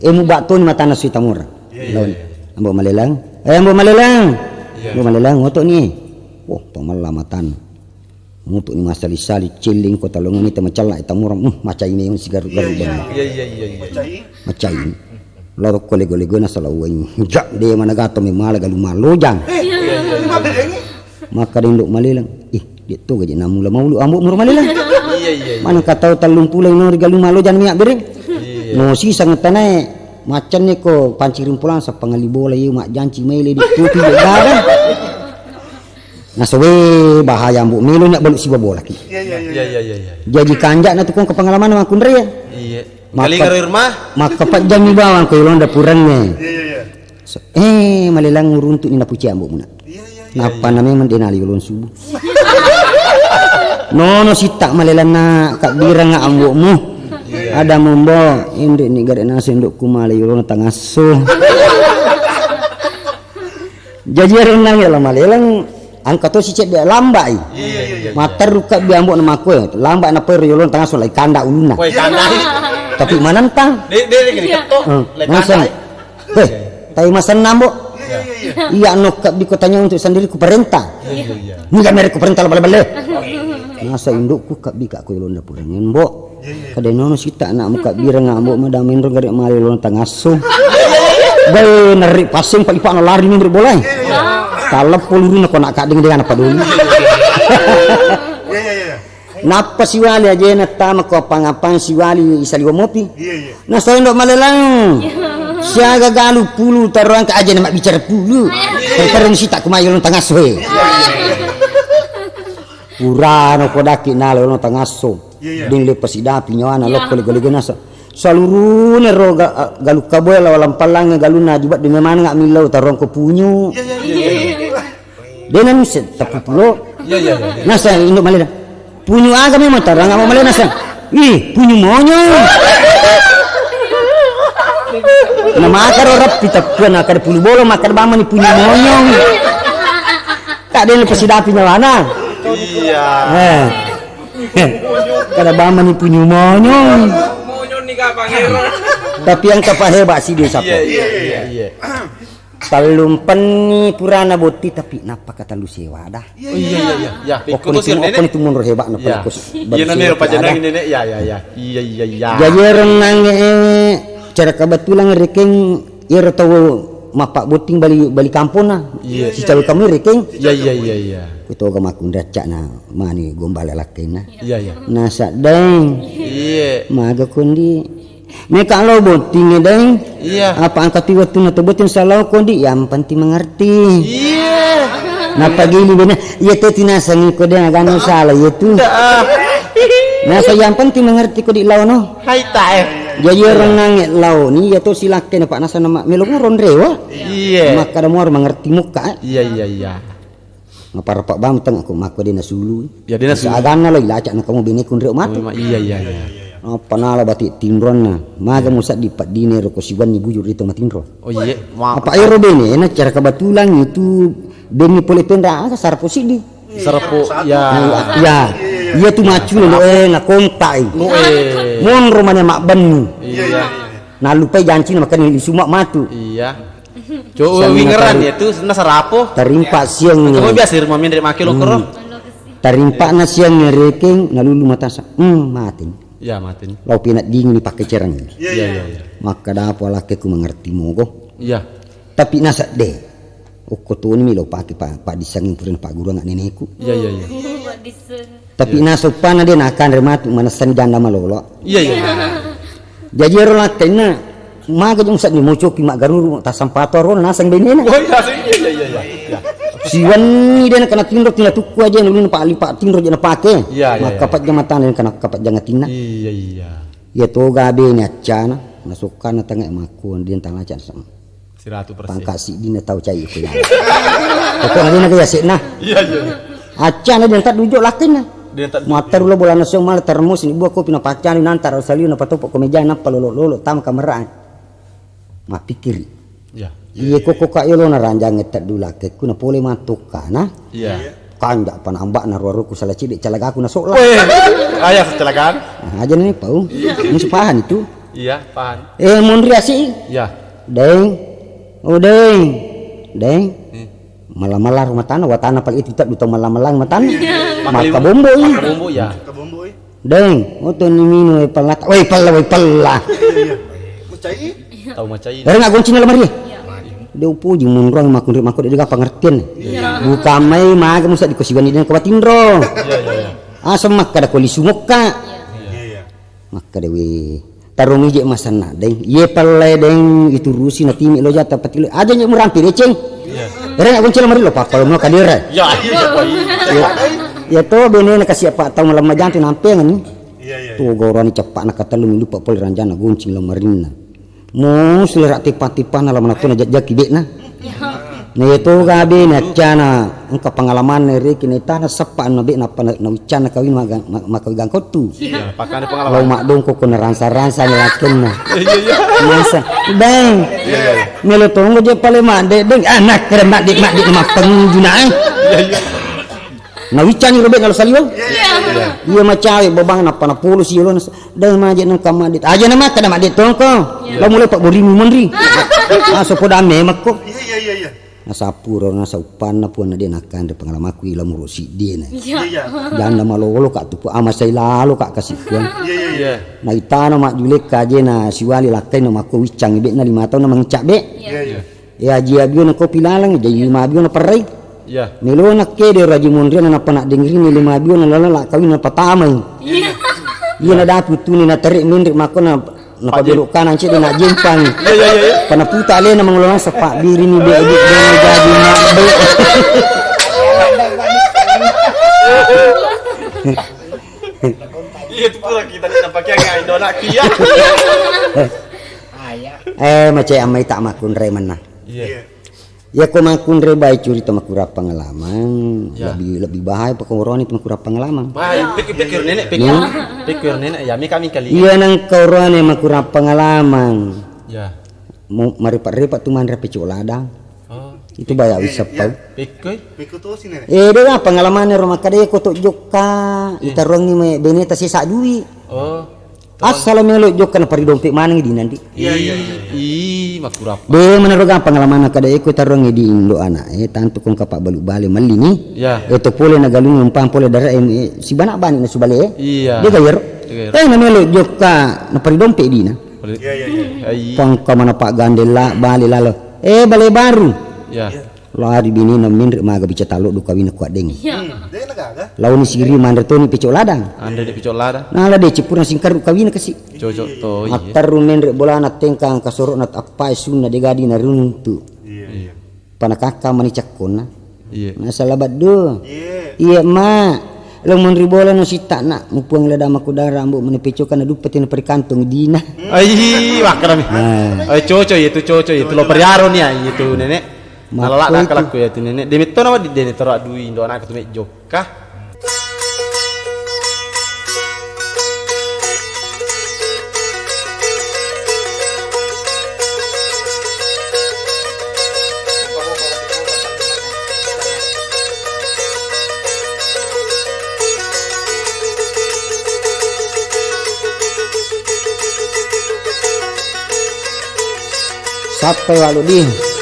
Eh, mubba toni matana sui tamura. Iya, iya, iya. Ambo Malelang. Eh, Ambo Malelang. Iya. Ambo Malelang, oto ni. Wah, pamalla matana. Mutu ni masali-sali, cilling ko talongani te macalla e tamura, uh, macai meong si garu-garu. Iya, iya, iya, iya, iya. Macai. Macai. Lorokko lego-legona salauweng. Jak de managato memala galu malojang. Iya, iya, iya. Maka de Ndok Malelang, "Ih, de toga je namula maulu Ambo muro Malelang." Iya, iya, iya. Mana katau tallung pulo ino ri galu malojang mi abbereng. Iya. No sisa ngetanae macanne ko panciring pulang sappangali bola ye majjanci maile de topi de garang. Nasowe bahaya Mbok melo nya balu siba bola ki. Iya, iya, iya. Iya, iya, iya, iya. Jadi kanjak na tukung ke pengalaman makkunre ya. Iya. Maka, makka pajjang mi bawang ko yolonda purengnge. Iya, iya, iya. So, eh, Malelang nguruntuk ni napuci Ambo muna. Iya, iya, iya. Nappa na memang de nali yolong subuh. Nono sitta Malelang na kabbirang Ambo mu. Iya. Ada Mbok, ende ni gare nasi Ndok ku male yolong tangasso. Jaji ero nang ya la Malelang, engka to si cedde lambai. Iya, iya, iya. Matteru kabbi Ambo na makko, lambai na pero yolong tangasso lai kanda ulunna. Woi, kanda. Tapi manentang. De, de, de, de, ketok. Eh, langsung. Heh, tai masenna Mbok. Iya, iya, iya. Iya no kabbi ko tanya untuk sendiri ku perintah. Iya, iya, iya. Niga mere ku perintah bale-bale. Masa indukku kabbi ka ko yolong dapur Mbok. Iya, iya. Kada nono sita anak muka bireng Ambo madameng ro gare male lo tangasso. Bai nerri passeng pa ipakno lari mindri bola. Iya, iya. Taleppo luruna ko nak kadeng dengan apa dulu. Iya, iya, iya. Nappa siwali ajena tama ko apang-apang siwali isaliwa mopi. Iya, iya. Nasoe Ndok Malelang. Iya. Siaga galu pulu taroang ka aja na mabbicara pulu. Terus si tak kumai lo tangaso he. Purano kodaki nalo lo tangaso. Iya, iya. Deng lepa sidapi nyawana. Iya. Lokko lego-lego nasa. Salurune ro ga-, galu kaboe lawalang pallangnge galunna ajubat de memang nggak milau tarongko punyu. Iya, iya, iya, iya. Dena nise tapupulo. Iya, iya, iya. Nasa induk malena. Punyu aga memang tarang mau malena sa. Ih, punyu monyong. Na maka ro rappi tappua na kada pulu bolo maka bamani punyu monyong. Kak dena pesidapi nyawana. Iya. Eh. Kada bamani punyu monyong. Monyong ni ka pangeran. Tapi yang kepa hebat sih dia siapa? Iya, iya, iya, iya. Tellumpenni purana botti tapi nappa katellu sewa dah. Oh, iya, iya, iya. Ya, pokoknya itu, pokoknya itu mundur hebat na. Iya. Iya, namanya pajanang ini, Nek. Ya, ya, ya. Iya, iya, iya. Jadi orang nange, eh, cara kebetulan rekeng ero tau mappa botting bali, bali kampung na. Iya. Si cawe kamu rekeng. Iya, iya, iya, iya. Kutoga makundacak na mani gombal lakena. Iya, iya. Nasa deng. Iya. Maga kondi. Meka lo botting deng. Iya. Apa angkat tu waktu na tu botting salah kondi yang penting mengerti. Iya. Napa gili bene? Iya teti nasa ngiko deng agano salah iya tu. Nasa yang penting mengerti kodi lao no. Hai ta eh. Jadi orang nange lao ni iya tu silakke na pak nasa nama melo nguron rewa. Iya. Maka ada muar mengerti muka. Iya, iya, iya. Maparapa bang tengah ko makko dena sulu. Ya, dena sulu. Aganna lo ilacak na kamu bene kunreo matu. Iya, iya, iya. Apa nala batik tinronna. Maga musa di paddine ro ko siwanni bujur itu matinro. Oh iya. Apa ero bene na cara kebetulan itu bene pole pendra asa sarpo sidi. Sarpo ya. Ya. Iya tu macu lo eh na kontai. Oh eh. Monro mane mak bennu. Iya. Nalupai janci na makani di sumak matu. Iya. Cuk, wingeran ya tu, na sarapo. Tarimpa siang. Cuma biasa rumah mindre make lo koro. Tarimpa na siang ngerekeng, nalulu matasa. Hmm, mati. Ya, mati. Lau pina dingin ni pakai cereng. Iya, iya, iya. Maka dapo alake ku mengerti mogo. Iya. Tapi nasa de. Okko toni mi lo pake pa, pa disangin purina pa guru anak neneku. Iya, iya, iya. Tapi nasoppana de nakanre matu manessani janda malolo. Iya, iya, iya. Jaji ero lakkainna maga jong sadni mocoki maggaruru tasampato ro naseng benena. Oh iya, iya, iya, iya, iya. Siwenni de nakana tinro tina tukku aja nulung pa lipa tinro je napake. Iya, iya, iya. Makkapat jang matana nakana kapat jang atinna. Iya, iya. Iya toga bene accana nasokkanna tangai makkuan de tanaca naseng. Siratu persen. Pangka siddinna tau cai ko. Pokokna dena ga yasekna. Iya, iya. Accana dena taddujo lakkenna. Dena taddujo. Muattaru lo bolana song mala termos ni buah kopi na paccani nantara saliu na patopo ko meja nappa lolo-lolo tama kamerang. Mappikiri. Iya. Iye koko ka yolo na ranjang taddu lakkekku na pole matokka na. Iya. Kanja panambak na ruaruku salah cedde calagaku na sok lah. Weh, ayah kecelakaan. Nah, aja nih pau. Iya. Ini sepahan itu. Iya, paham. Eh, monri asi. Iya. Deng. Oh, deng. Deng. Hmm. Mala-mala rumah tanah, watana paling itu tak duta mala-mala rumah tanah. Iya. Maka bombo ini. Maka bombo ya. Maka bombo ya. Deng. Oh, tuh ini minum, eh, pelata. Woi, pella, woi, pella. Iya, iya. Macai? Tahu macai. Ere nggak kunci lemari? Iya. Dia upuji munrong makun ri makun dia pengertian. Iya. Bukan mai maga musa dikosiwani dengan kebatinro. Iya, iya, iya. Asam makkada ko lisu mokka. Iya, iya. Makkada we. Tarung ije masanna deng. Ye pelle deng iturusi na timi lo jata patilo. Aja nye murampi deceng. Iya. Ere nggak kunci lemari lo papa lo kadere. Iya, iya, iya. Ya to bene na kasi apa tau malam majantu nampeng ni. Iya, iya. Tu gorani cepak na katellu mi lupa pole ranjana guncing lemarinna. Mo selera tipa-tipana la manatuna jajaki bekna. Iya. Na iya toga bene accana engka pengalamanna reki na itana seppa anna bekna apa na, na uccanna kawin maga-, ma-, makawigang kottu. Iya, pakana pengalaman. Lau maddongko ko naransa-ransa ni lakkenna. Iya, iya. Masa, deng. Iya, iya. Melo tonggo je pale madde, deng. Anak kere madde, madde na mappengunjuna, eh. Iya, iya. Na wiccangi robek ngalo saliweng. Iya, iya, iya. Iya macawe babang nappa napolo si yolo nas-, dai maje nang kamma dit. Aja na makkada madde tongko. Iya. Lo mulai pak borimu monri. Aso poda memekko. Iya, iya, iya, iya. Nasappuro nasa uppanna puanna de nakkanre pengalamakku ila muro siddi ne. Iya. Iya. Janda malolo kak tupu ama sai lalo kak kasih puan. Iya, iya, iya. Iya. Na itana majjulekka aje na siwali lakkai na makko wiccangi bekna lima taunna mangecak bek. Iya. Iya, iya. E aji abiona kopi laleng, jaji lima abiona perrai. Iya. Melona kede raji monriana nappa naddengerini lima abiona laleng la kawin na patamai. Iya. Iya na dapu tuni na terek menrek makkona Napa belok kanan cedde na jempang. Iya, iya, iya, iya. Pana puta alena mangolo nasa Pak Biri ni be, be, be, jadi mabbe. Iya, itu pula kita nih, nampak yang nggak ada anak kia. Eh, mace amai tak makunre mana. Iya. Iya ko makkunre bai curita makurang pengalamang, iya, lebih, lebih bahaya pakkoroni tu makurang pengalamang. Bahaya, pikir, pikir nenek, pikir. Hmm? Pikir nenek, ya, mi kami kali. Iya, nang korone makurang pengalamang. Ya. Mau maripa-ripa tu manre pecok ladang. Oh. Itu bahaya. Iya, iya, wissapau. Iya. Pikir. Pikir tu si nenek. Eh, dia apa pengalamannya rumah kada ya kotok jokka, iya, itaruangi me beneta sesa dui. Oh. Assala melo jokka na pari dompet maneng di nanti. Iya, iya, iya, iya. Ih, ih, makurapa. De, menurut apa pengalaman kada eko tarong di indo anak, eh, tantu kong kapa balu bale malini. Iya. Eh, to pole na galung umpang pole dara, eh, eh, si bana bani na subale, eh. Iya. De gayero. De gayero. Eh, na melo jokka na pari dompet dina. Poli-, iya, iya, iya. Ai. Pangka mana Pak Gandela bale lalo. Eh, bale baru. Iya. Iya. Lari binena menre maga bica talo du kawina kuaddeng. Iya. Hmm, de na gaga. Launi siri manre toni pecok ladang. Anre de pecok ladang. Nala de cipurna singkaru kawina kasi. Cocok to, iya. Matteru menre bolana tengkang kasoro'na appae sunna de gadi na runtu. Iya, iya. Panakakka mani cakkonna. Iya. Nasala baddu. Iya. Iya, Ma. Lo monri bola no sitta na mupuang lada makudara ambo mani pecok kana dupa tina perikantong dina. Ai, wakkarami. Ah. Ai, cocok iya tu, cocok iya tu. Lo periaro nia, iya tu, Nenek. Nalala nakkalakku ya tu nenek. De metto na wedding de taro addui indo anakku tu mejjokka. Sappai walu di.